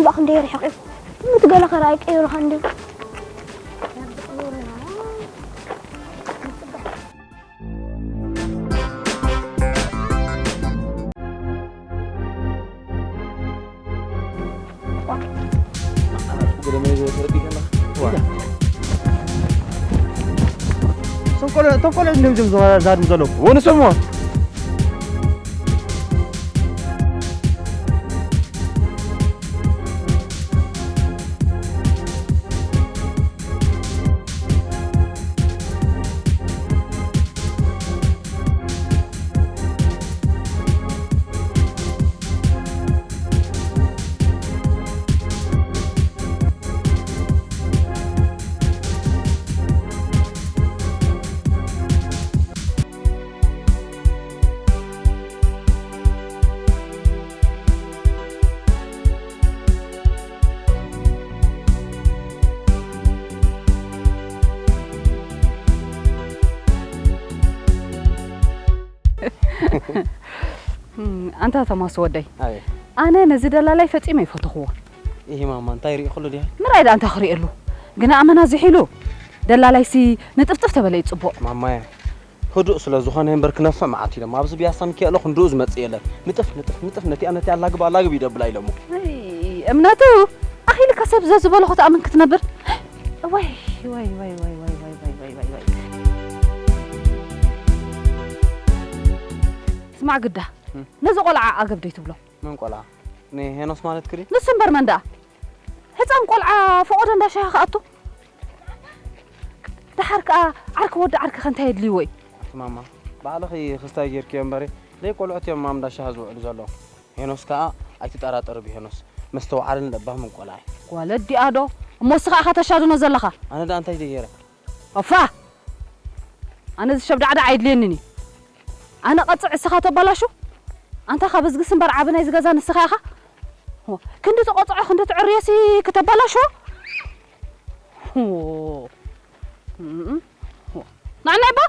ባኽ እንደ ርሕቕ እዩ። ምትገለ ኸራ ኣይቀይሩኻ እንደ ተንኮለ ተንኮለ እንደምዝም ዛድም ዘሎ ወንሰሞ ኣንታ ቶማስ ወደይ ኣይ ኣነ ነዚ ደላላይ ፈጺመ ይፈተኽዎ ይሄ ማማ እንታይ ሪእኽሉ ዲያ ምራይ ዳ እንታይ ክርእየሉ ግና ኣመና ዝሒሉ ደላላይሲ ንጥፍጥፍ ተበለ ይጽቡቕ ማማየ ህዱእ ስለ ዝኾነ እምበር ክነፍዕ መዓት ኢሎም ኣብዚ ቢያሳ ሚካኤሎ ክንድኡ ዝመጽእ የለን ንጥፍ ንጥፍ ንጥፍ ነቲኣ ነቲኣ ኣላግብ ኣላግብ ይደብላ ኢሎሞ እምነቱ ኣኺልካ ሰብ ዘዝበሎ ክትኣምን ክትነብር ወይ ወይ ወይ ወይ ወይ ወይ ወይ ወይ ወይ ስማዕ ግዳ ነዚ ቆልዓ ኣገብ ደይ ትብሎ መን ቆልዓ ንሄኖስ ማለት ክዲ ንሱ እምበር መን ደኣ ህፃን ቆልዓ ፈቆዶ እንዳሻሂ ክኣቱ ደሓር ከዓ ዓርኪ ወዲ ዓርኪ ከንታይ የድልይዎ እዩ ኣቲ ማማ ባዕልኺ ክስታይ ጌርክዮ እምበሪ ደይ ቆልዑት እዮም ማም እንዳሻሂ ዝውዕሉ ዘለዉ ሄኖስ ከዓ ኣይትጠራጠሪ ብሄኖስ መስተውዓልን ለባምን ቆልዓ እዩ ጓለ ዲኣ ዶ እሞ እስኻ ኢኻ ተሻድኖ ዘለኻ ኣነ ደኣ እንታይ ደይ ገይረ ኦፋ ኣነ ዝሸብዳዕዳዕ ኣይድልየንን እዩ ኣነ ቀፅዕ እስኻ ተባላሹ ኣንታ ካብ እዝግስ እምበር ዓቢ ናይ ዝገዛ ንስኻ ኢኻ ሆ፣ ክንዲ ትቆፅዖ ክንዲ ትዕርዮሲ ክተባላሹ ሆ፣ እም፣ ሆ። ናዕናይ ባ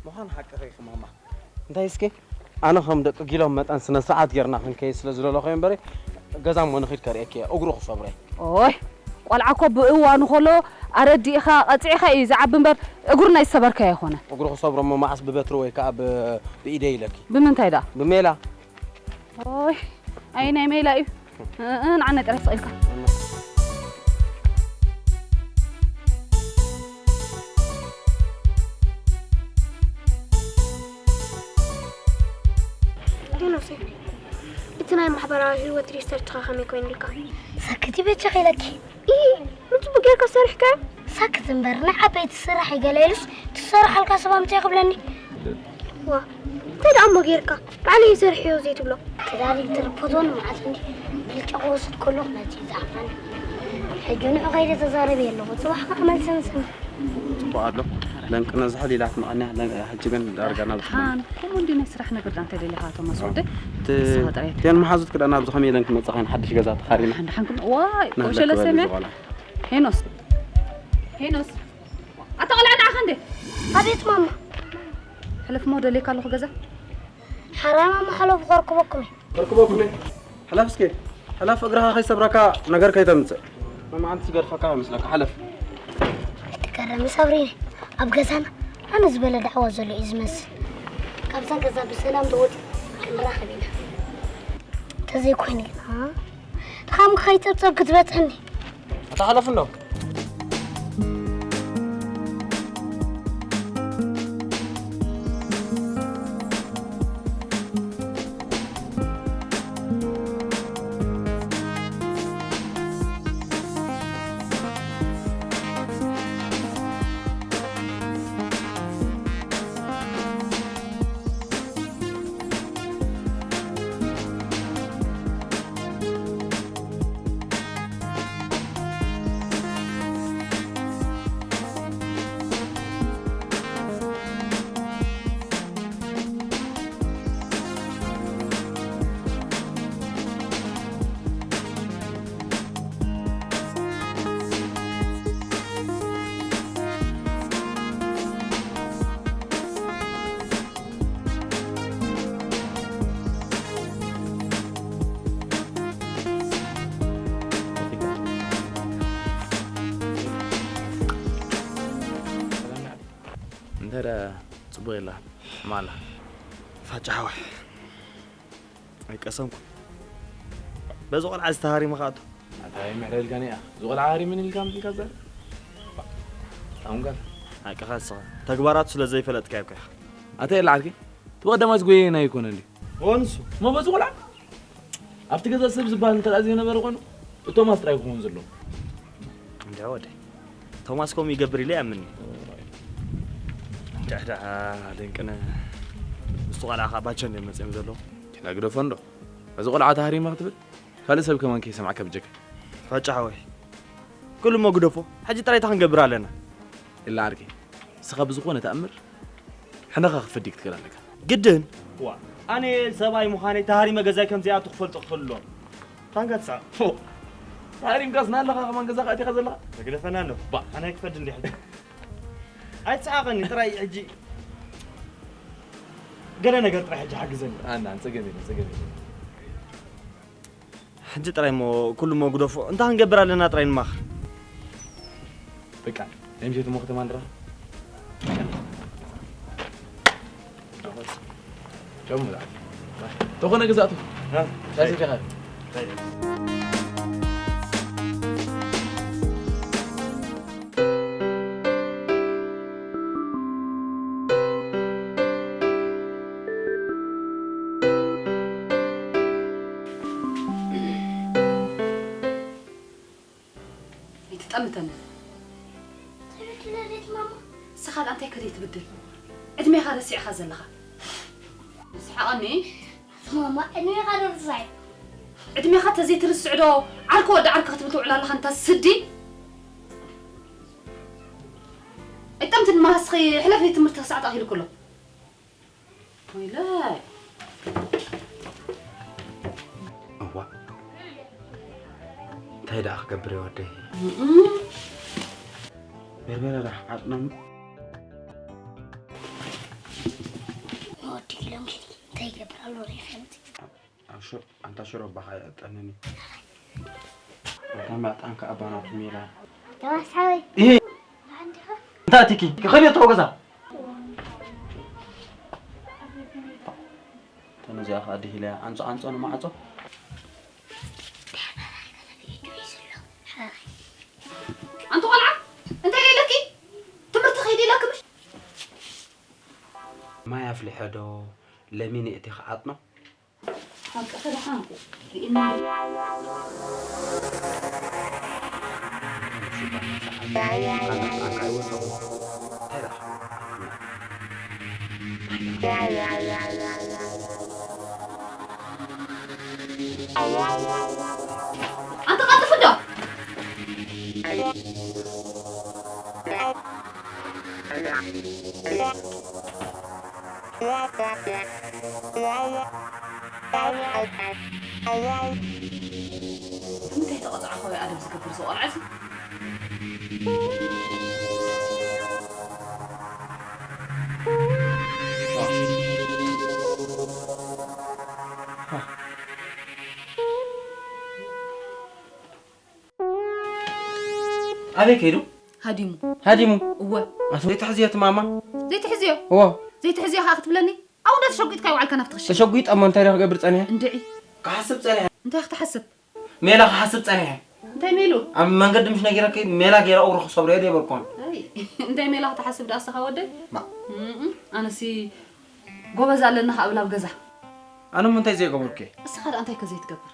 ምዃን ሓቂ ኸይክ ማማ እንታይ እስኪ ኣነ ከም ደቂ ጊሎም መጠን ስነ ስርዓት ጌርና ክንከይድ ስለ ዝደለኹ እምበሪ ገዛ እሞ ንኺድ ከርእየኪ እየ እግሩ ክሰብረ ኦይ ቆልዓ እኮ ብእዋኑ ከሎ ኣረዲእኻ ቀፂዕኻ እዩ ዝዓቢ እምበር እግሩ ናይ ዝሰበርካዮ ኣይኮነ እግሩ ክሰብሮ እሞ መዓስ ብበትሪ ወይ ከዓ ብ- ብኢደ ኢለኪ ብምንታይ ዳ ብሜላ ኦይ ኣይ ናይ ሜላ እዩ እ- እ፣ ንዓና ጥራይ ስቕ ኢልካ ሄኖሰይ፣ እቲ ናይ ማሕበራዊ ህይወት ሪሰርችኻ ከመይ ኮይኑልካ? ሰክቲ በጃኺ ኢለኪ። ኢ፣ ንጽቡቅ ጌርካ ሰሪሕካዮ? ሰክት እምበር፣ ናይ ዓበይቲ ስራሕ እዩ ገለ ኢሉስ፣ ትሰርሓልካ ሰብ ኣምፅኦ ክብለኒ። ዋ፣ እንታይ ደኣ እሞ ጌርካ? ባዕለይ ይሰርሕ እዮ ዘይትብሎ? እቲ ዳይሬክተር ፎቶን መዓት እንዲ ብልጫ ክወስድ ከሎ መፂኡ ዝሓፋኒ። ሕጂ ንዑ ከይደ ተዛረቢ ኣለኹ። ፅባሕ ከዓ መልሲ ንስምዕ። ጽቡቕ ኣሎ። ለንቅነ ዝሕል ኢላት መቐንያ ለን- ሕጂ ግን ዳርጋ ናብ ዝሕል። ሓን ከምኡ እንዲ ናይ ስራሕ ነገር ዳ እንታይ ደሊኻ ቶማስ ወደይ እቲ ንስኻ ጥራይ። እተን መሓዙት ክዳና ኣብዚ ከመይ ኢለን ክመጻ ኻይን ሓድሽ ገዛ ተኻሪና። ሓን ሓንኩም ዋይ ናህለክ ቆሸለ በል ሰምያ ዝቆላ። ሄኖስ ሄኖስ ኣታ ቆልዓ ንዓኻ እንዴ ኣቤት ማማ። ሕለፍ ሞ ደልየካ ኣለኹ ገዛ ሓራይ ማማ ሓለፉ ከርክበኩም እየ። ከርክበኩም እየ። ሕለፍ እስኪ። ሕለፍ እግርኻ ከይሰብረካ ነገር ከይተምጽእ። መማዓንቲ ዝገድፈካ ይመስለካ። ሕለፍ። ኣይትገረሚ ሳብሪነ፣ ኣብ ገዛና ኣነ ዝበለ ዳዕዋ ዘሎ እዩ ዝመስል። ካብዛ ገዛ ብሰላም ተወፂ ክንራኸብ ኢና። እንተዘይኮይኑ ግና ድኻምካ ከይፀብፀብ ክትበፅሕኒ። ኣታ ሓለፍ እንዶ ረ ጽቡቕ ኢላ። ማላ። ፋጫ ሓወይ። ኣይቀሰምኩ። በዚ ቆልዓ ዝተሃሪመ ከኣቶ። ኣታ ይምሕረልካ ኒኣ። እዚ ቆልዓ ሃሪምን ኢልካ ምጽልካ ዘር። ኣሁን ጋር። ሓቅኻ ንስኻ። ተግባራቱ ስለ ዘይፈለጥካ ይብካ ኢኻ። ኣታ የለ ዓርኪ። እቲ ቀዳማይ ዝጎየና ኣይኮነ እንዴ? ወንሱ። እሞ በዚ ቆልዓ ኣብቲ ገዛ ሰብ ዝበሃል እንተ ደኣ ዘይነበረ ኮይኑ፣ ቶማስ ጥራይ ክኸውን ዘለዎ። እንድዒ ወደይ፣ ቶማስ ከምኡ ይገብር ኢለ ይኣምን። እንድዒ ደኣ ደንቅነ፣ ምስቲ ቆልዓ ኸዓ ባቸ እንድዮም መጺኦም ዘለዉ። ኪና ግደፎ እንዶ። እዚ ቆልዓ ተሃሪመ ክትብል፣ ካልእ ሰብ ከማን ከይሰምዓካ ብጀካ። ፋጫ ሓወይ፣ ኩሉ እሞ ግደፎ። ሕጂ ጥራይ እንታይ ክንገብር ኣለና? ኢላ ዓርኪ፣ ንስኻ ብዝኾነ ተኣምር ሕነኻ ክፈዲ ክትክእል ኣለካ። ግድን? ዋ፣ ኣነ ሰብኣይ ምዃነይ ተሃሪመ ገዛይ ከም ዘይኣቱ ክፈልጡ ክኽእሉ ኣለዎም። ታንካ ትስዓቕ። ፎ! ተሃሪምካስ ናለኻ ከማን ገዛ ከኣቲኻ ዘለኻ? ተግደፈና ኣሎ። ባ! ኣነ ክፈድ እንዲ ሕጂ። ኣይትስዓቐኒ ጥራይ ሕጂ። ገለ ነገር ጥራይ ሕጂ ሓግዘኒ። ኣና፣ ጸገም የለን፣ ጸገም የለን። ሕጂ ጥራይ እሞ ኩሉ እሞ ግደፎ። እንታይ ክንገብር ኣለና ጥራይ ንማኽር። በቃ፣ ናይ ምሸት እሞ ከተማ ንራኸብ። ጨሙ ዝዓት። ተኾነ ግዛእቱ። እ? ሻይ ሰቲኻ። ኣይትጠምተኒ። ትብድል ኣለት ማማ። ንስኻ ደኣ እንታይ ከ ዘይትብድል? ዕድሜኻ ረሲዕኻ ዘለኻ። ስሓቐኒ። ማማ፣ ዕድሜኻ ዶ ትረሳዕ? ዕድሜኻ ተዘይትርስዕ ዶ ዓርኪ ወዲ ዓርኪ ክትብል ትውዕል ኣለኻ እንታ ስዲ? ኣይትጠምተኒ ማማ፣ እስኺ ሕለፍ፣ ትምህርቲ ሰዓት ኣኺሉ ኩሎ። ወይለይ። እዋ። እንታይ ደኣ ክገብር እየ ወደይ? እም። በርበረ ደኣ ዓጥኖም። ወዲ ኢሎም ሽቲ እንታይ ይገብር ኣሎ ዘይፈልጥ። ኣብ ሽ-፣ ኣንታ ሽሮ ባኻ የጠንኒ። ኣንታ ማጣንካ ኣባናቱ ሜላ። ተዋሳዊ። እሄ። እንታይ ኣቲኪ? ክኸድ እየ ተወገዛ። ተነዚኣ ኸኣ ድሂለያ። ኣንጾ፣ ኣንጾ ንማዕጾ። ኣንቲ ቆልዓ፣ እንታይ ደለኪ? ትምህርቲ ኺዲ ኢለኪ ምሽ? ማይ ኣፍሊሐ ዶ ለሚን እቲ ክዓጥኖ? ሓቂ ከደሓንኩ ርኢና። ኣንተ ቀልጥፍ እንዶ። ንምንታይ ተቐጽዖ ከ ኣደብ ዝገብር እዚ ቆልዓ እዚ? ኣበይ ከይዱ? ሃዲሙ። ሃዲሙ? እወ። ኣቶ ዘይትሕዝዮ እቲ ማማ? ዘይትሕዝዮ? እወ። ዘይትሕዝዮ ከኣ ክትብለኒ? ኣብኡ ዶ ተሸጒጥካ ይውዓልካ ናብቲ ክሽነ? ተሸጒጠ እሞ እንታይ ዶ ክገብር ጸኒሐ? እንድዒ። ክሓስብ ጸኒሐ። እንታይ ክትሓስብ? ሜላ ክሓስብ ጸኒሐ። እንታይ ሜሉ? ኣብ መንገዲ ምሽ ነጊረኪ ሜላ ገይረ እግሩ ክሰብሮ እየ ዘይበልኩን። ኣይ፣ እንታይ ሜላ ክትሓስብ ደኣ እስኻ ወደይ? ማ? እም፣ ኣነሲ ጎበዝ ኣለና ከኣ እብል ኣብ ገዛ። ኣነ እሞ እንታይ ዘይገበርኩ እየ? እስኻ ደኣ እንታይ ከ ዘይትገብር?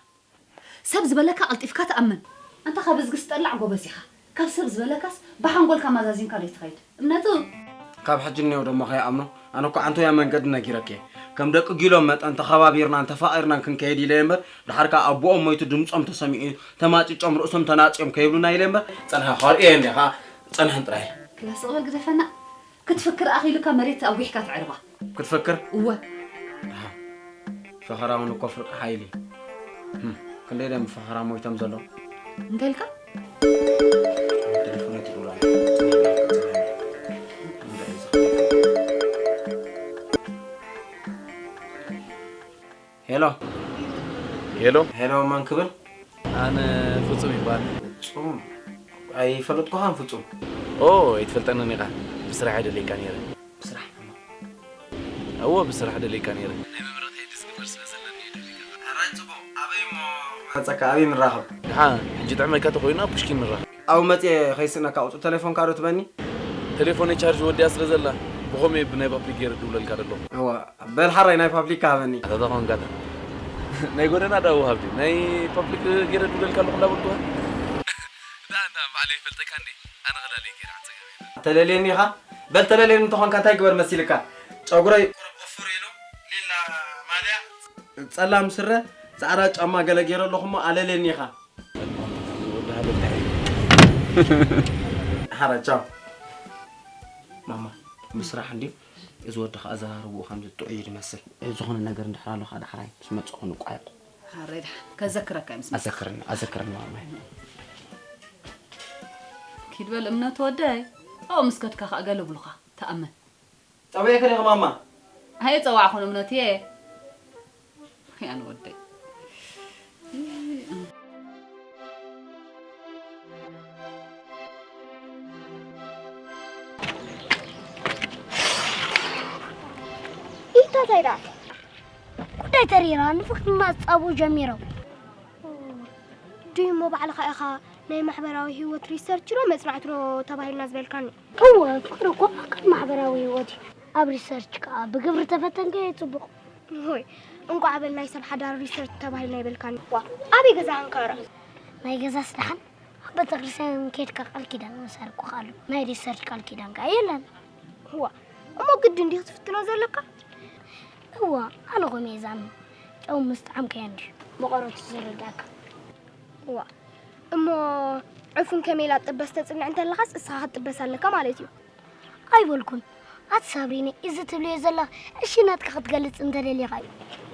ሰብ ዝበለካ ቀልጢፍካ ትኣምን። ኣንታ ካብ እዝጊ ትጠላዕ ጎበዝ ኢኻ። ካብ ሰብ ዝበለካስ ብሓንጎልካ ማዛዚምካ ዶ ኣይትኸይድ? እምነቱ። ካብ ሕጂ እኒኦ ደሞ ከይኣምኖ፣ ኣነ እኮ ዓንቶያ መንገዲ ነጊረኪ እየ። ከም ደቂ ጊሎም መጠን ተኸባቢርናን ተፋቒርናን ክንከይድ ኢለ እየ እምበር፣ ደሓር ከኣ ኣቦኦም ሞይቱ ድምጾም ተሰሚዑ፣ ተማጭጮም ርእሶም ተናጽዮም ከይብሉና ኢለ እምበር፣ ጸንሐ ከርእዮ እንዲኻ፣ ጸንሐን ጥራይ። ክላ ስቕ በል ግደፈና። ክትፍክር ኣኺሉካ መሬት ኣጒሕካ ተዕርባ። ክትፍክር? እወ። ኣሃ። ፈኸራ እውን እኮ ፍርቂ ሓይሊ። ህም፣ ክንደይ ደም ፈኸራ ሞይቶም ዘለዉ? እንታይ ኢልካ? ቴሌፎን ኣይትደውል ኣለ። ሄሎ። ሄሎ። ሄሎ፣ መን ክብል? ኣነ ፍጹም ይበሃል። ፍጹም? ኣይፈለጥኩኻን ፍጹም። ኦ፣ ኣይትፈልጠንን ኢኻ። ብስራሕ እየ ደልየካ ነይረ። ብስራሕ? እወ፣ ብስራሕ ደልየካ ነይረ። ናይ መምረቕተይ ድስክበር ስለ ዘለኒ እዩ ደልየካ። ሕራይ ጽቡቕ። ኣበይ እሞ መጸካ? ኣበይ ንራኸብ? ደሓን፣ ሕጂ ጥዕመካ ተኾይና ፑሽኪን ንራኸብ። ኣብኡ መጽየ ከይስእነካ፣ ቁጽሪ ተሌፎንካ ዶ ትበኒ? ተሌፎነይ ቻርጅ ወዲኣ ስለ ዘላ፣ ብኸመይ ብናይ ፓብሊክ ገይረ ድውለልካ ደለኹ። እወ፣ በል ሓራይ ናይ ፓብሊክ ሃበኒ። ኣታ ተኾንካ እታ ናይ ጎደና ዳኡ ሃብቲ፣ ናይ ፓብሊክ ገይረ ድውለልካ ኣለኹ እንዳበልኩኻ። ደኣ፣ ደኣ፣ ባዕለይ ይፈልጠካ እንዴ? ኣነ ኸላልየ ገይረ ዓጸገበ። ተለልየኒ ኢኻ? በል ተለልየኒ እንተኾንካ እንታይ ግበር መሲልካ? ጨጉረይ ቁሩብ ወፍር ኢሉ፣ ሊላ ማልያ፣ ጸላም ስረ፣ ጻዕዳ ጫማ ገለ ገይረ ኣለኹ እሞ ኣለልየኒ ኢኻ። ወዲ ሃለታይ። ሓራ፣ ቻው። ማማ፣ ምስራሕ እንድዩ። እዚ ወዲ ኸኣ ኣዘራርብኡ ከምዚ ጥዑይ እዩ ዝመስል። ዝኾነ ነገር እንድሕር ኣሎ ኸኣ ዳሕራይ ምስ መጻኹ ንቋየቕ። ሓረይ ደሓን ከዘክረካ እዩ ምስ መጻኻ። ኣዘክርኒ፣ ኣዘክርኒ ማማይ። ኪድ በል እምነቱ ወደይ። ኣብኡ ምስ ከድካ ኸኣ ገለ ብሉኻ። ተኣመን። ጸውዒ ክሪኺ ማማ። ኣየ ጸዋዕኹን እምነትየ። ያን ወደይ። ኢታታይ ደኣ ጉዳይ ተሪራ ንፍቅሪ ማጻቡ ጀሚሮም። ድዩ እሞ ባዕልኻ ኢኻ ናይ ማሕበራዊ ህይወት ሪሰርች ዶ መጽናዕቲ ዶ ተባሂልና ዝበልካኒ? እወ፣ ፍቅሪ እኮ ኣካል ማሕበራዊ ህይወት እዩ። ኣብ ሪሰርች ከኣ ብግብሪ ተፈተንካዮ ጽቡቕ። ሆይ፣ እንቋዕ በል ናይ ሰብ ሓዳር ሪሰርች ተባሂልና ይበልካኒ። ዋ፣ ኣበይ ገዛኻ እንካራ? ናይ ገዛስ ደሓን ኣብ ቤተክርስትያን ኬድካ ቃል ኪዳን ምሳር እኮ ኣሎ። ናይ ሪሰርች ቃል ኪዳን ከኣ የለን። ዋ፣ እሞ ግድን ድዩ ክትፍትኖ ዘለካ? እዋ፣ ኣነ ከምኡ እየ ዝኣምን። ጨው ምስ ጠዓምካዮ እንድዩ መቐረቱ ዝርዳእካ። ዋ፣ እሞ ዕፉን ከመይ ኢላ ትጥበስ ተጽንዕ እንተለኻስ እስኻ ክትጥበስ ኣለካ ማለት እዩ። ኣይበልኩን። ኣቲ ሳብሪነ፣ እዚ ትብልዮ ዘለኺ ዕሽነትካ ክትገልጽ እንተደሊኻ እዩ።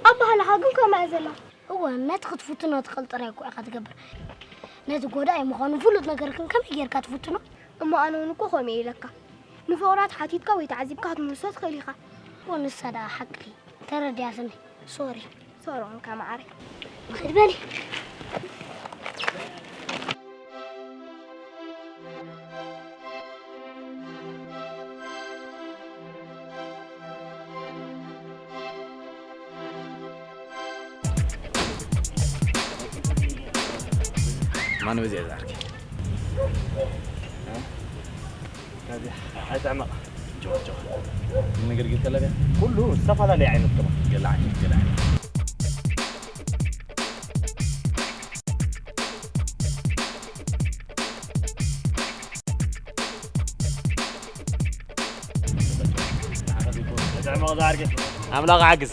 ኣበሃህላኻ ግን ከምኣ እያ ዘላ። እወ፣ ነቲ ክትፍትኖ ትኽእል ጥራይ እኮ ኢኻ ትገብር። ነቲ ጎዳኢ ምዃኑ ፍሉጥ ነገር ግን ከመይ ጌርካ ትፍትኖ? እሞ ኣነ እውን እኮ ከምኡ እየ ኢለካ። ንፍቑራት ሓቲትካ ወይ ተዓዚብካ ክትምልሶ ትኽእል ኢኻ። እወ፣ ንሳ ደኣ ሓቅኺ። ተረዲኣትኒ። ሶሪ። ሶሪ ኮንካ መዓረይ። ኺድ በሊ። ማን በዚያ ዛርኪ? ኣይጠዕመቕ። ጀዋ፣ ጀዋ። ነገር ግን ተለበያ? ኩሉ ዝተፈላለየ ዓይነት ቅመም። ገለ ዓይነት፣ ገለ ዓይነት። ኣምላኽ ሓግዝ።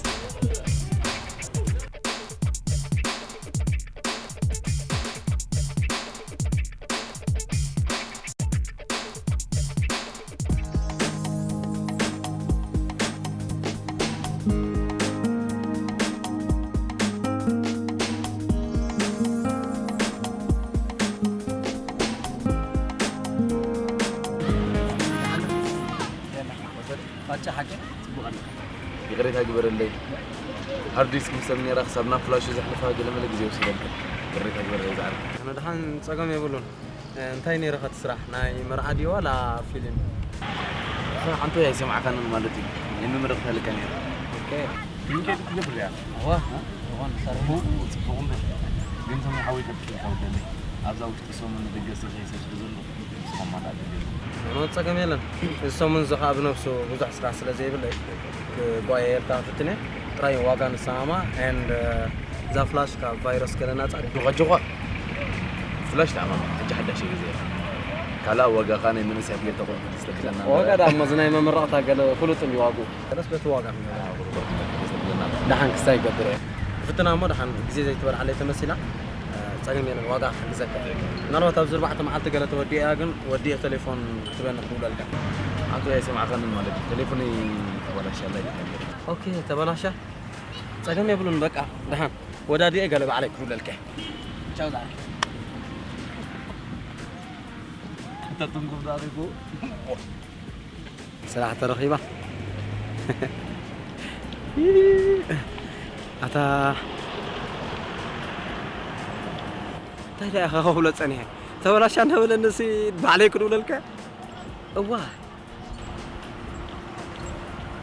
ፋጫ ሓቂ ጽቡቕ ኣለካ። ይቕሬታ ግበረለይ። ሃርድ ዲስክ ምስ ሰብ ነይራ ክሳብ ናብ ፍላሹ ዘሕልፋ ገለመለ ግዜ ወሲደልካ። ይቕሬታ ግበረለይ ዝዓርከይ። ኣነ ደሓን ጸገም የብሉን። እንታይ ነይሩ ኸቲ ስራሕ? ናይ መርዓ ድዩ ዋላ ፊልም? ስራሕ ኣንቶይ ኣይሰማዕካንን ማለት እዩ። ናይ መመረቕታ ልካ ነይሩ። ኦኬ። ፊልም ከይዱ ክትገብር እያ። እዋ፣ እዋ፣ ንሰርሕ። ጽቡቕ እምበር። ግን ሰሙን ሓወይ ጠብቂልካ ውደለይ። ኣብዛ ውሽጢ ሰሙን ደገስ ይኸይሰ ስለ ዘሎ፣ ንስኻ ማታ ደገስ። ምንም ጸገም የለን። እዚ ሰሙን እዚ ኸኣ ብነብሱ ብዙሕ ስራሕ ስለ ዘይብለይ፣ ክጓየየልካ ክፍትን እየ። ጥራይ ዋጋ ንሰማማ and፣ እዛ ፍላሽ ካብ ቫይረስ ገለ ናጻ ድዩ? ጆኻ፣ ጆኻ። ፍላሽ ተኣማማ፣ ሕጂ ሓዳሽ እዩ ግዜ። ካልኣ ዋጋኻ ናይ መንእሰያት ጌርካ ኮንካ ተስተብህለና ዋጋ እምበር። ደኣ እሞ እዚ ናይ መመረቕታ ገለ ፍሉጥ እንድዩ ዋግኡ። ገለስ በቲ ዋጋ ክንገዛ። ደሓን ክስታይ ይገብር እየ። ክፍትና እሞ ደሓን ግዜ ዘይትበልዓለይ ተመሲላ። ጸገም የለን፣ ዋጋ ክሕግዘካ። ምናልባት ኣብዚ ኣርባዕተ መዓልቲ ገለ ተወዲኣ ግን ወዲኤ ቴሌፎን ክትበኒ ክድውለልካ። ኣንቱ ኣይሰማዕካንን ማለት እዩ። ቴሌፎነይ ተበላሽያ ኣላ ኢልካ ነይሩ። ኦኬ፣ ተበላሻ? ጸገም የብሉን፣ በቃ ደሓን ወዳዲኤ ገለ ባዕለይ ክድውለልካ። ቻው ዝዓርከይ። ኣታ ጥንቁቕ ዳሪጉ። ስራሕ ተረኺባ። ኣታ እንታይ ደኣ ኢኻ ከብሎ ጸኒሐ? ተበላሻ እንዳበለኒ ሲ ባዕለይ ክድውለልካ? እዋ።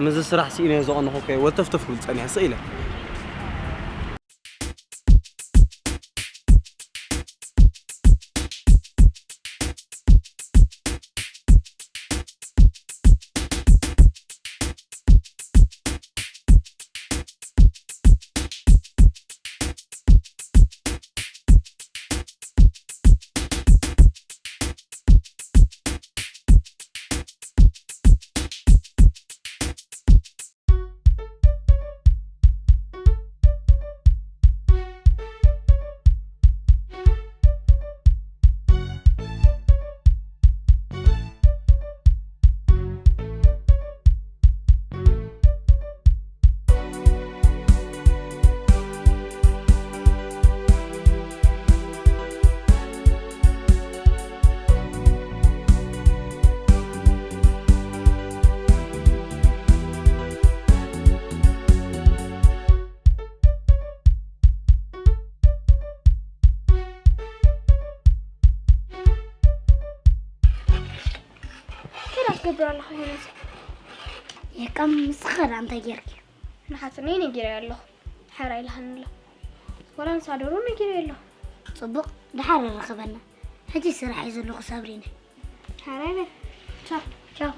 ምስዚ ስራሕ ስኢነ ዘቐነኹ ከ ወተፍተፍ ክብል ጸኒሐ ስቕ ኢለ። ከዳ ትገብር ኣለኻ ዮናስ? የቃ ምስኻ ዳ እንታይ ጌርኪ? ንሓትነይ ነጊረያ ኣለኹ። ሓራ ኢልሃኒ ኣሎ። ወላ ንሳ ዶሮ ነጊረያ ኣለኹ። ጽቡቕ፣ ደሓር ንራኸበና። ሕጂ ስራሕ እየ ዘለኹ ሳብሪነ። ሓራ በል። ቻው። ቻው።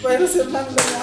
ቫይረስ የብላን ለያ።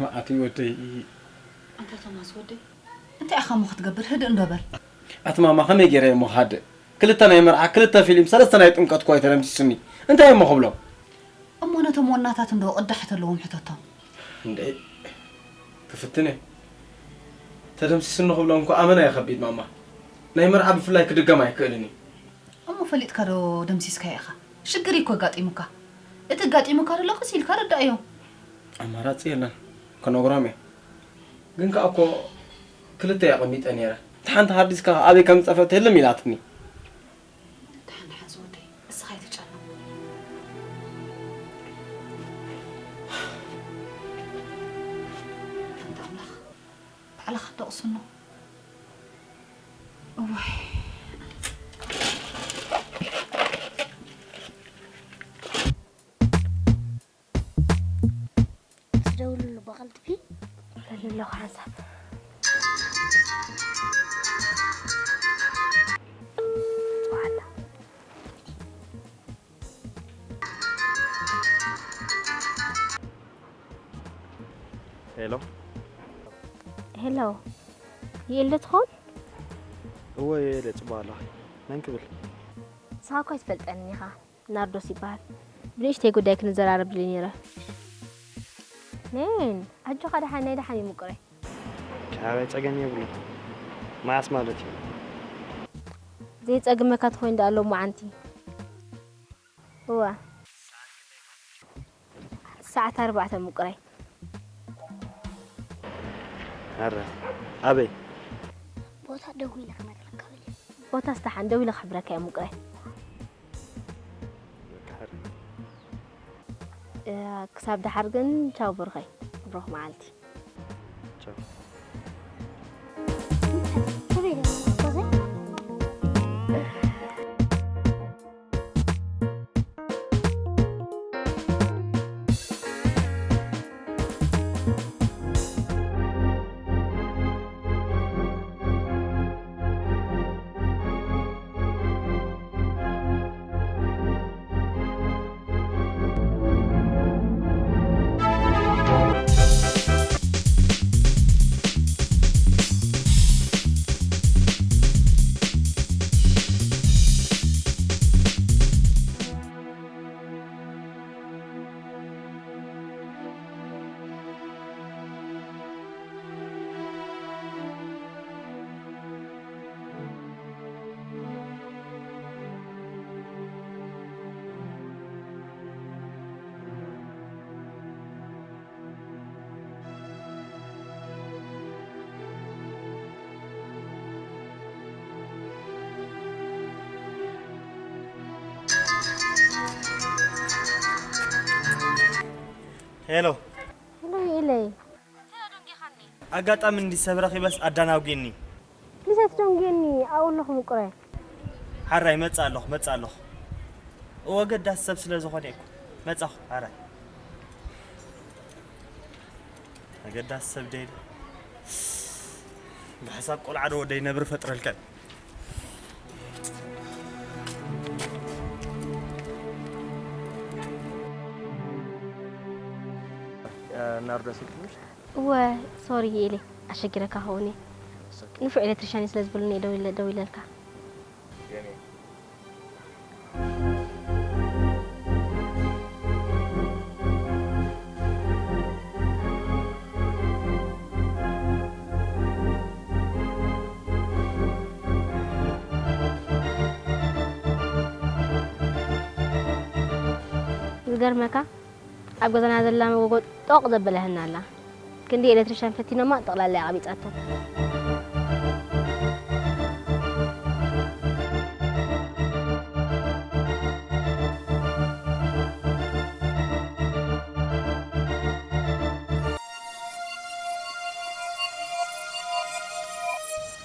መዓት እዩ ወደይ። ኣንታ ቶማስ ወደይ፣ እንታይ ኢኻ እሞ ክትገብር? ህድእ እንዶ በል። ኣቲ ማማ፣ ከመይ ገይረ እሞ ክሃድእ? ክልተ ናይ መርዓ፣ ክልተ ፊልም፣ ሰለስተ ናይ ጥምቀት እኮ እዩ ተደምሲሱኒ። እንታይ እሞ ክብሎ? እሞ ነቶም ወናታት እንዶ ቅዳሕ ተለዎም ሕተቶም። እንዴ፣ ክፍትን እየ። ተደምሲሱኒ ክብሎም እኮ ኣመና እዩ ከቢድ ማማ። ናይ መርዓ ብፍላይ ክድገም ኣይክእልን እዩ። እሞ ፈሊጥካ ዶ ደምሲስካዮ ኢኻ? ሽግር እዩ እኮ ኣጋጢሙካ። እቲ ኣጋጢሙካ ዘሎ ቀስ ኢልካ ረዳእዮ። ኣማራጺ የለን። ክነግሮም እየ። ግን ከኣ እኮ ክልተ እየ ኣቐሚጠ ነይረ። እታ ሓንቲ ሃርድ ዲስካ ኣበይ ከም ዝጠፍአት ህልም ኢላትኒ። ደሓን ደሓን ዝወደይ፣ እስኻ ኣይትጨነቕ። ኣንታ ኣምላኽ፣ ባዕልኻ ደቕስኖ። እዋይ። ትደውልሉ ብቐልጥፊ። ኣለኹ ሓንሳብ። ጽዋዕላ። ሄሎ። ሄሎ። ይእለ ትኾን? እወ፣ ይእለ ጽቡቕ ኣለኻ። መን ክብል? ንስኻ እኮ ኣይትፈልጠንን ኢኻ። ናርዶስ ይበሃል። ብንእሽተይ ጉዳይ ክንዘራረብ ድልየ ነይረ። ሜን፣ ኣጆኻ ደሓን፣ ናይ ደሓን እዩ ምቁረይ። ካባይ ጸገም የብሉን። መዓስ ማለት እዩ? ዘይጸግመካ ተኾይኑ ደኣ ሎማዓንቲ። እወ። ሰዓት ኣርባዕተ ምቁረይ። ኣረ፣ ኣበይ? ቦታ ደዊለ ክነግረካ በል። ቦታ ስታሓን ደዊለ ክሕብረካ እየ ምቁረይ። በቃ፣ ኣረ። እ፣ ክሳብ ደሓር ግን ቻው ብሩኸይ። ብሩኽ መዓልቲ። ቻው። ሄሎ። ሄሎ፣ ኢለይ። ኣጋጣሚ እንዲ ሰብ ረኺበስ ኣዳናጒኒ። ፕሊስ ኣትደንጉየኒ፣ ኣብኡ ኣለኹ ምቁረይ። ሓራይ መጽእ ኣለኹ፣ መጽእ ኣለኹ። እወ፣ ገዳሲ ሰብ ስለ ዝኾነ እኮ መጻኹ። ሓራይ ኣገዳሲ ሰብ ደይደ ብሓሳብ ቆልዓ ዶ ደይነብር ፈጥረልከን። ናርዶስ ይልኩሽ? እወ፣ ሶሪ ኢለ ኣሸጊረካ ክኸውን እየ። ንፉዕ ኤሌክትሪሻን እዩ ስለ ዝበሉኒ እየ ደው ኢለ፣ ደው ኢለልካ። የኔ። ዝገርመካ፣ ኣብ ገዛና ዘላ መጎጎ ጦቕ ዘበለህና ኣላ። ክንዲ ኤሌክትሪሻን ፈቲኖማ፣ ጠቕላላ እያ ቀቢጻቶ።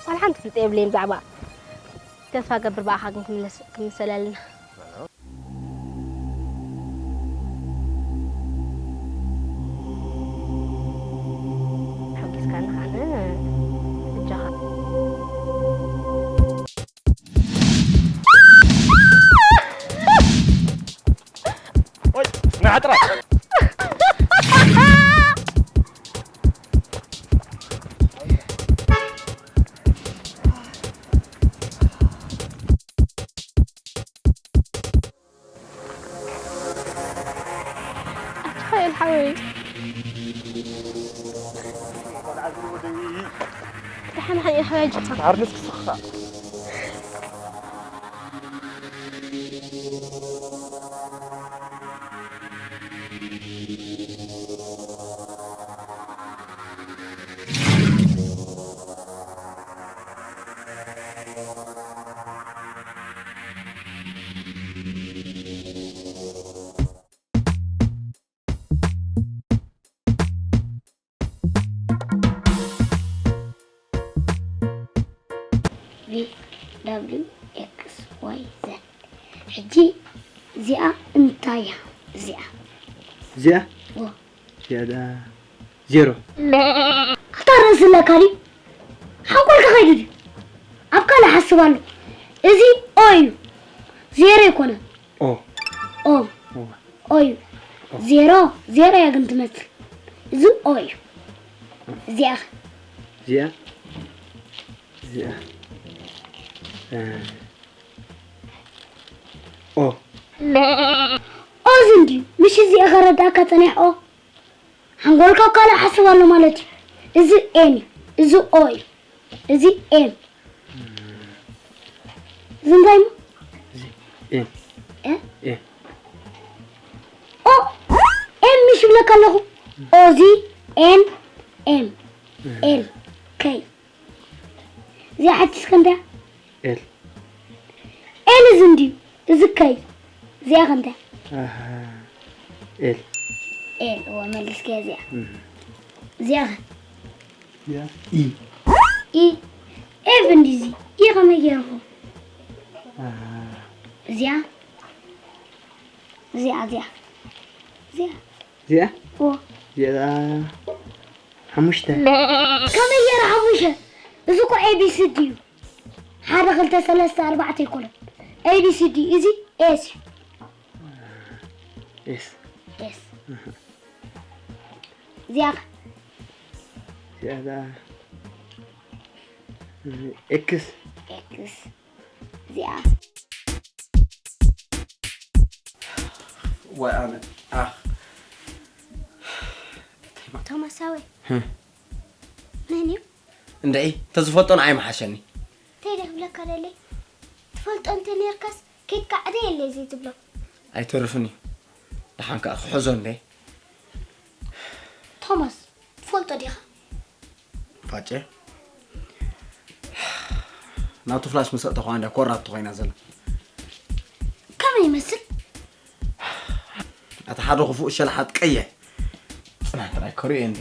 ዋላ ሓንቲ ፍልጠት የብለይን ብዛዕባ። ተስፋ ገብር ብኣኻ ግን ክምለስ-፣ ክምሰል ኣለና። ሓጊዝካኒ ከዓነ እጃኻ። ኦይ፣ ንዓጥራ። ኣትፋኤል ሓወይ። ደሓን ሓይ ሓወይ ኣጆኻ። ዓርነስ ክስኻ። ቪ ደብሊው ኤክስ ዋይ ዘድ። ሕጂ እዚኣ እንታይ እያ? እዚኣ እዚኣ እዚኣ ደኣ ዜሮ። ኣታ ርእሲ ኣለካ ድዩ? ሓንጎልካ ከይዱ ድዩ? ኣብ ካልእ ሓስብ ኣሎ። እዚ ኦ እዩ፣ ዜሮ ኣይኮነን። ኦ ኦ ኦ ኦ እዩ። ዜሮ ዜሮ እያ ግን ትመስል። እዚ ኦ እዩ። እዚኣ ኸ? እዚኣ እዚኣ ኦ ኦ እዚ እንድዩ። ምሽ እዚኣ ከረዳእካ ጸኒሕ ኦ ሓንጎልካ ካልእ ሓስብ ኣሎ ማለት እዩ። እዚ ኤን እዩ። እዚ ኦ እዩ። እዚ ኤም። እዚ እንታይ እሞ? እዚ ኤም እ? ኤም ኦ ኤም ምሽ ይብለካ ኣለኹ። ኦ እዚ ኤን ኤም ኤል ከይ። እዚኣ ሓቲስካ እንታይ? ኤል ኤል እዚ እንድዩ። እዚ ከይ። እዚኣ ከ እንታይ? ኣሃ ኤል ኤል እወ መሊስካያ እዚኣ። እህ እዚኣ ከ? ያ ኢ ኢ ኤፍ እንድዚ ኢ ከመይ ገይርኩ? ኣሃ እዚኣ እዚኣ እዚኣ እዚኣ እዚኣ እወ እዚኣ ሓሙሽተ ከመይ ገይረ ሓሙሽተ? እዚ እኮ ኤ ቢ ሲ ዲ እዩ። ሓደ ክልተ ሰለስተ ኣርባዕተ ኣይኮነን። ኤ ቢ ሲ ዲ እዚ ኤስ እዩ። ኤስ ኤስ እዚኣ ከ? እዚኣ ደኣ ኤክስ ኤክስ እዚኣ ዋይ ኣነ ኣኽ ቶማሳዊ መን እዩ? እንደዒ ተዝፈልጦ ንዓይ ምሓሸኒ። እንታይ ደይ ክብለካ ደለይ? ትፈልጦ እንተ ኔርካስ ኬድካ ዕደየለይ ዘይትብሎ። ኣይተርፍን እዩ። ደሓን ከኣ ክሕዞ እንደ። ቶማስ ትፈልጦ ዲኻ? ፋጨ ናቱ ፍላሽ ምስ ኣእተኹዋ እንዳ ኮራቱ ኮይና ዘላ። ከመይ ይመስል? ኣቲ ሓደ ክፉእ ሸልሓት ቀይሕ ጽናት ጥራይ ከሪኦ እንደ።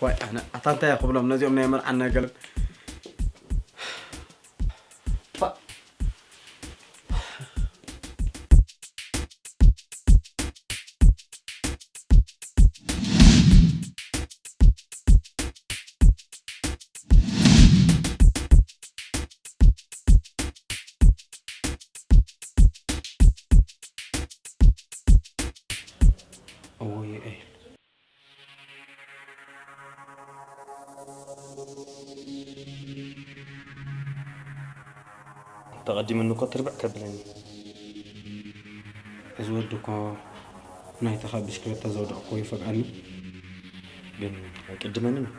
ዋይ ኣነ ኣታ እንታይ እየ ክብሎም ነዚኦም ናይ መርዓና ገለን። ተቐዲሙኒ እኮ ትርብዕ ከብለኒ። እዚ ወዲ እኮ ናይታ ካብ ብሽክለታ ዘውደቕክዎ ይፈግኣኒ፣ ግን ኣይቅድመንን እዩ።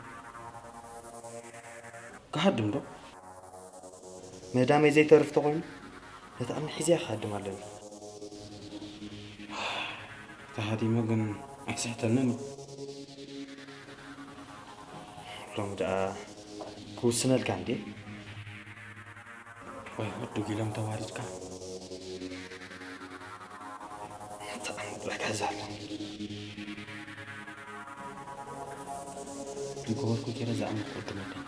ክሃድም ዶ? ምህዳመይ ዘይተርፍ ተኾይኑ፣ ነታ እምኒ ሒዘያ ክሃድም ኣለኒ። ተሃዲመ ግን ኣይስሕተንን እዩ። ሎሚ ደኣ ክውስነልካ እንዴ? ወይ ወዲ ጒሎም ተዋሪድካ። ተኣምር ክሕዝ ኣለኒ። ዝገበርኩ ገይረ ዝኣመንኩ ቅድመለይ።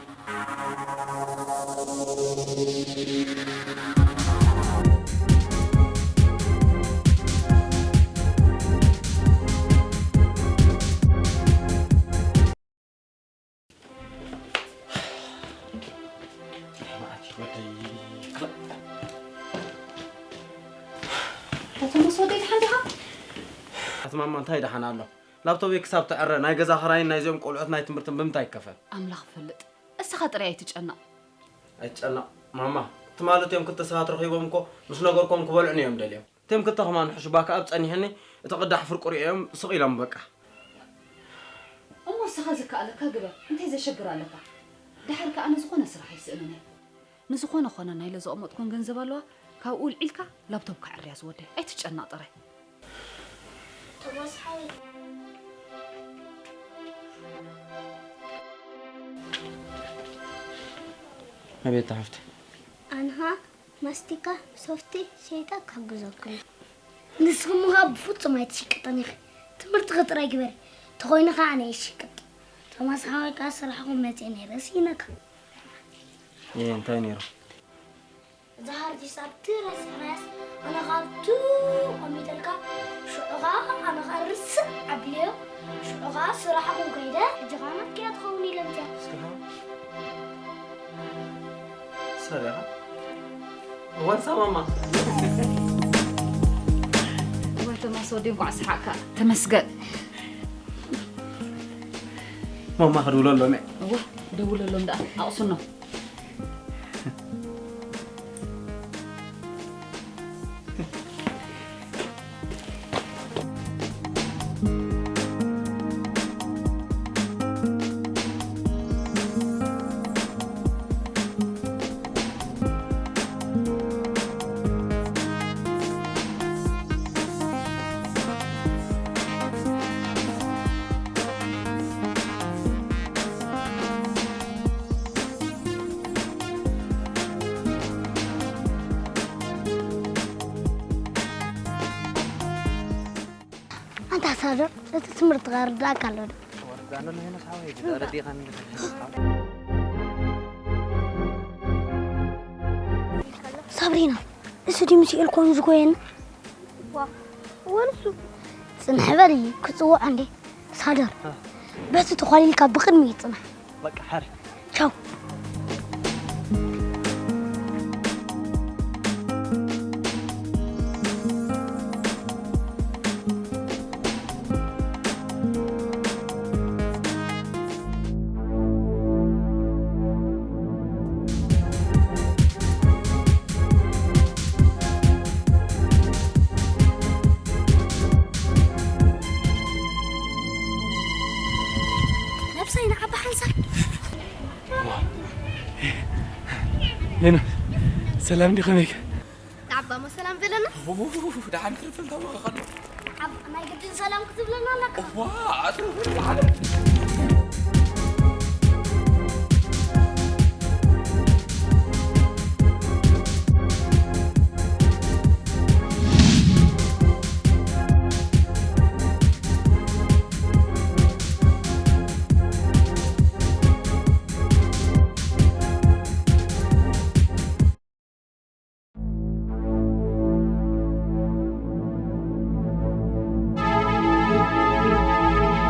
ኣቶ ሞስ ወደይ ደሓን ዲኻ? ኣቲ ማማ እንታይ ደሓን ኣሎ? ላፕቶፕ ክሳብ ትዕረ ናይ ገዛ ክራይን ናይዚኦም ቆልዑት ናይ ትምህርትን ብምንታይ ይከፈል? ኣምላኽ ይፈልጥ። እስኻ ጥራይ ኣይትጨነቕ። ኣይትጨነቕ ማማ። ትማሊ እቲኦም ክልተ ሰባት ረኺቦም እኮ ምስ ነገርኮም ክበልዑኒ እዮም ደልዮም። እቲኦም ክልተ ከማን ሕሹ ባካ ኣብ ጸኒሕኒ እቲ ቅዳሕ ፍርቁ ርእዮም ስቕ ኢሎም በቃ። እሞ እስኻ ዝከኣለካ ግበር። እንታይ ዘሸግር ኣለካ? ደሓር ከኣ ንዝኾነ ስራሕ ኣይስእንን እየ። ንዝኾነ ኾነ ናይለ ዘቐመጥኩን ገንዘብ ኣለዋ፣ ካብኡ ውልዒልካ ላፕቶፕ ከዕርያ ዝወደይ። ኣይትጨነቕ ጥራይ። ቶማስ ሓወይ። ኣቤት ሓፍቲ። ኣንሃ ማስቲካ ሶፍቲ ሸይጠ ክሕግዘኩም። ንስኹም ኸኣ ብፍጹም ኣይትሽቅጥን ኢኺ። ትምህርትኺ ጥራይ ግበሪ። ተኾይኑ ኸኣ ኣነ ይሽቅጥ። ቶማስ ሓወይ፣ ካብ ስራሕኩም መፅእ ነይረ ስኢነካ። እየ፣ እንታይ ነይሩ? እዛ ሃርዲስ ኣብቲ ረስሐናያስ ኣነ ካብቱ ቀሚጠልካ፣ ሽዑ ኸዓ ኣነ ኸዓ ርስዕ ኣብለዮ፣ ሽዑ ኸዓ ስራሕኩም ከይደ፣ ሕጂ ኸዓ ናትኪ እያ ትኸውን ኢለ ምፅያ። እስኪ ኸዓ ሰሪኻ። እዋን ሳማማ። እዋን ቶማስ ወዲ፣ እንኳዕ ሰሓቕካ። ተመስገን። ማማ ክድውለሎም እየ። እወ፣ ደውለሎም ደኣ፣ ኣቕስኖም። ኣንታ ሳደር፣ እቲ ትምህርቲ ኸርዳእካ ኣሎ ዶ? ወርዳኖ ንሄኖስ ሓወይ፣ ተረዲኻኒ። ሳብሪና፣ እሱ ድዩ ምስ ኤልኮን ዝጎየና? ዋ፣ ወንሱ። ጽንሕ በል፣ ክጽውዖ እንዴ። ሳደር፣ እ። በቲ ተዃሊልካ ብቕድሚት ጽናሕ። በቃ፣ ሓር። ቻው። ነብሰይ ንዓባ ሓንሳብ። ሄኖ፣ ሰላም ዲ፣ ከመይከ? ንዓባ እሞ ሰላም በለና። ኡፍ፣ ደሓን ክርፍል ታወቐ ከሎ። ንዓባ ናይ ግድን ሰላም ክትብለና ኣለካ። እዋ፣ ኣትርፍ፣ ደሓን።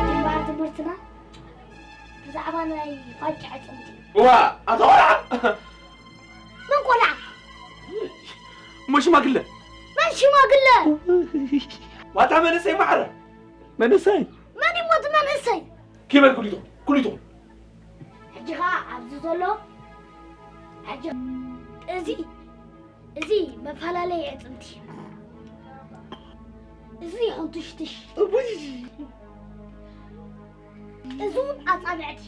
ግንባር ትምህርትና ብዛዕባ ናይ ፋጫ ኣዕጽምቲ። እዋ፣ ኣታ ቆልዓ! መን ቆልዓ? እሞ ሽማግለ? መን ሽማግለ? ዋታ መንእሰይ ማዕረ! መንእሰይ? መን እዩ እቲ መንእሰይ? ኪበል ኩሊቶ፣ ኩሊቶ። ሕጂ ኸዓ ኣብዚ ዘሎ፣ ሕጂ እዚ፣ እዚ መፈላለይ ኣዕጽምቲ። እዚ ሕንቱሽትሽ። እውይ! እዚ እውን ኣጻብዕቲ።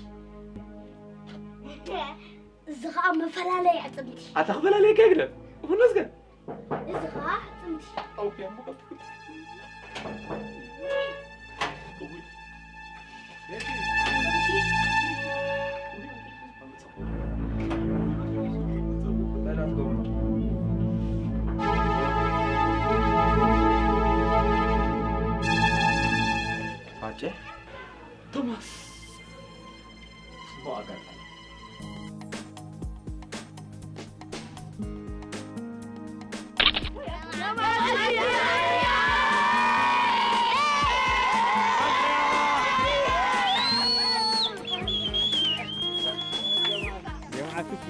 እዚ ኸዓ መፈላለይ ኣዕጽምቲ። ኣታ ክፈላለየካ ግደፍ። እኹ ነዝገን። እዚ ኸዓ ኣዕጽምቲ። ኣውያ፣ እሞ ቀልጥፉ። እውይ። ፋጨ ቶማስ፣ ጽቡቕ ኣጋጣሚ። የምዓትኪ።